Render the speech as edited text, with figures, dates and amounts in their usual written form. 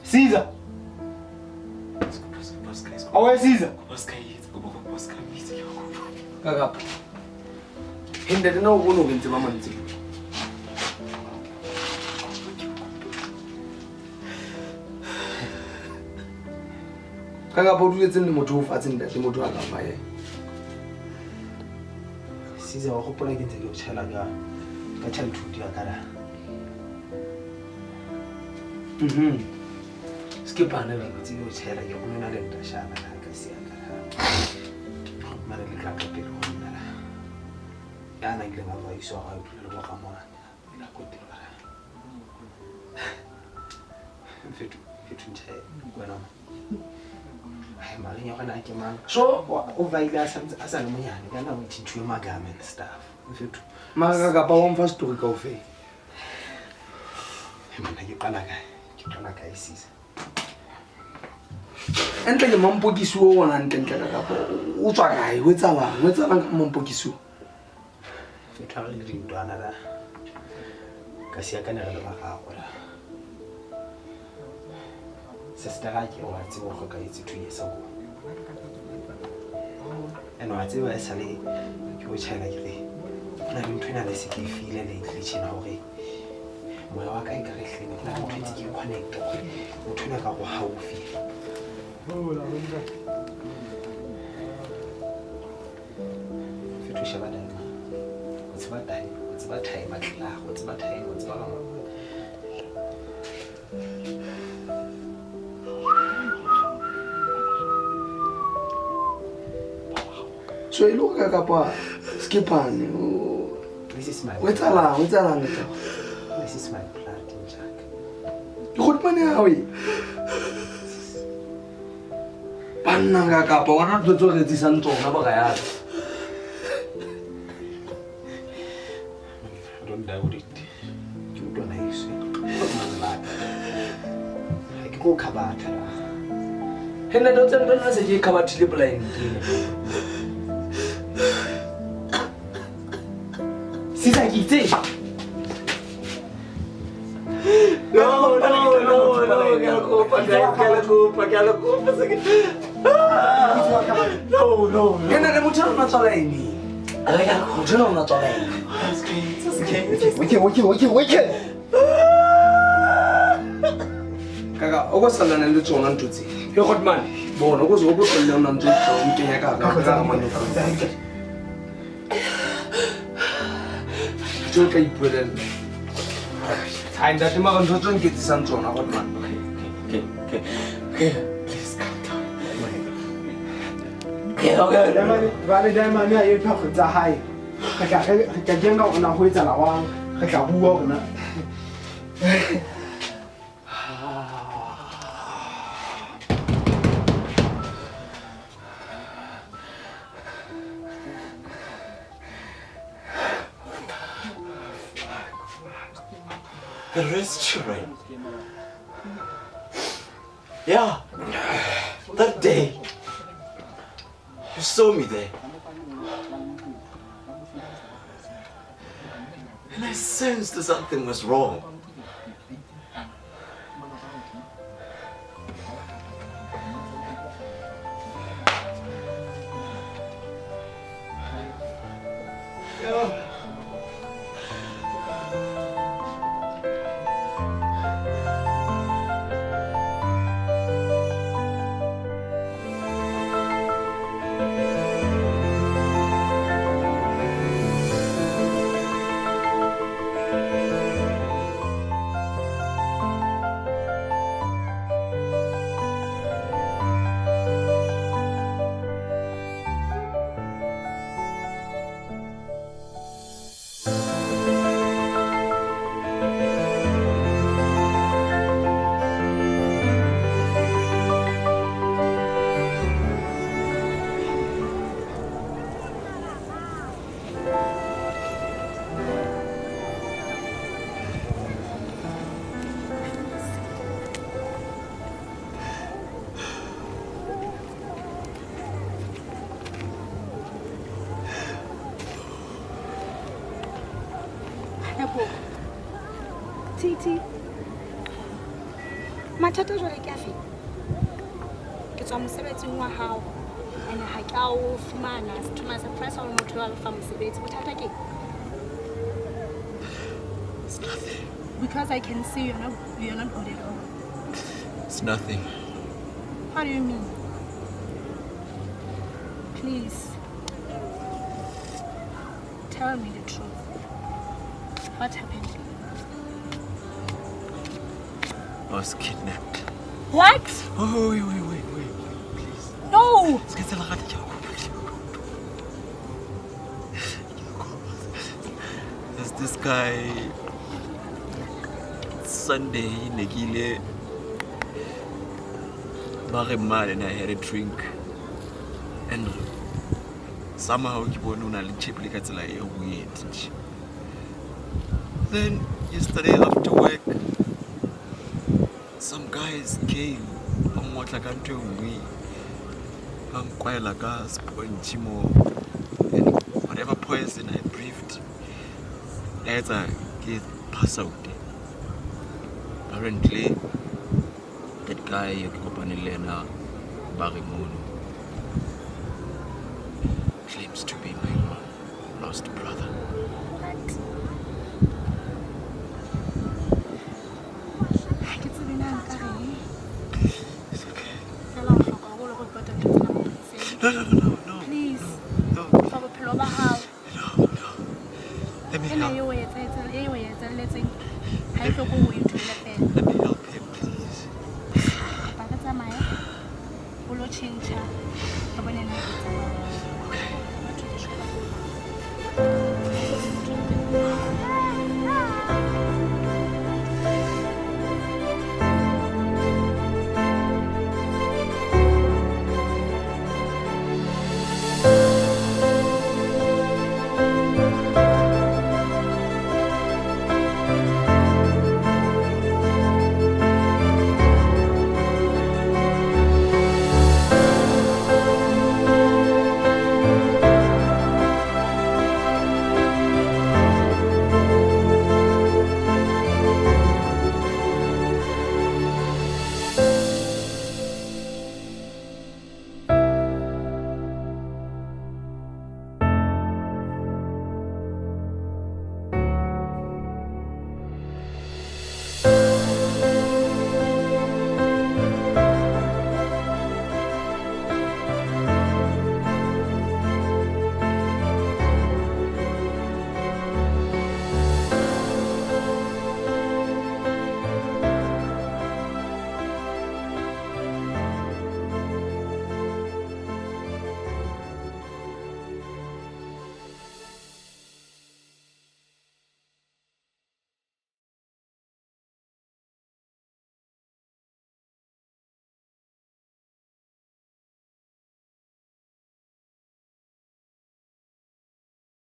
Caesar. Awe Caesar. Ka kapa. He ntate na o bone hore ntse ba mantse. Ka kapa o duletseng le motho o fatshe ntate motho a kapa ye. Caesar wa gopola ke ntse ke o tšhela ka ka childhood ya ka la. Mhm. Skipane Ke ntse ke o tšhela ke go nna le ntashana la ka sia ka la. Mare le tla ka pele go nna la. Ya na ile ba ba iswa ga dula le bo ga mona. La ko tiro la. Fetu fetu ntšhe wena. Ai mare ya gona ke mang. So O vaile a santse a sa le monyane ka nako e magame and stuff. Mfethu mara ka kapa wa mfa story kaofela. Monna ke qala kae? Ke qala kae Caesar? Entle ke mampokisi o ona ntle ntle ka kapa o tswa kae? Ho etsahalang? Ho etsahalang ka mampokisi o? Fethu ha re le dintwana la ka sia ka nere le ba gago la. Sister ga ke wa tseba o hlokahetse 2 years ago. And wa tseba e sale ke o tjhaela ke re ho na le ntho ena le se ke e file lately tjena hore moya wa ka e ka re hleng ho na le ntho e ntse ke e connect hore motho ena ka go haufi. Fethu sheba time. O tseba time, o tseba time tla, o tseba time, o tseba ka So e le hore ka kapa skipane o This is my o etsahalang? O etsahalang ka? This is my blood, Jack. Ke godimane ya hao e. Banna ka kapa ona ntho tse re etsisang tsona ba ya. I don't doubt it. Ke utlwa nice. Ha ke tlo khabatha la. He ntate o tsena nna se ke khabathile blind. Caesar ke itse. No, no, no, no, ke a le kopa, guys, ke a le kopa, ke a le kopa, se ke- No, no, no. He ntate motho ena o na tswala eng? Motho ena o na tswala eng? Okay, okay, okay, okay. Kaka, o ko sallane le tsona ntho tse. He Godman, bona o ko o ko tlohelle o na ntse o nkenya ka hare ka mane. Ntho o tla ipuelella. Ai ntate mara ntho tse nketsisang tsona Godman. Okay, okay, okay. Please calm down. Okay, okay. Jwale Diamond a ye phahlo tsa hae. Re tla re re tla kenga hore na ho etsahala jwang. Re tla bua hore na. The restaurant. Yeah. That day. You saw me there. And I sensed that something was wrong. Apple. TT. Mathata jwale ke afe? Ke tswa mosebetsing wa hao. And ha ke a o fumana. To my surprise hore motho wa fa mosebetsi. Bothata ke eng? It's nothing. Because I can see you're not good at all. It's nothing. What do you mean? Please. Tell me the truth. What happened? I was kidnapped. What? Oh, wait, wait, wait, wait, wait, please. No! There's this guy. Sunday, Negile. And I had a drink. And somehow ke bone o na le chip le ka tsela e weird. Then yesterday after work, some guys came. Ba ngotla ka ntho e nngwe. Ba nkwaela ka sponge mo. And whatever poison I breathed, ya etsa ke pass out. Apparently, that guy yo ke kopaneng le ena ba re mono claims to be my lost brother. What? Ha ke tsebe na nka reng. It's okay. Fela o hloka haholo go ipata ntho tsena mo poliseng. No, no, no, no, no. Please. No. Fa bophelo ba hao. No, no. Let me Ena help. e o etsahetseng, e o etsahelletseng, ha e hloke ho e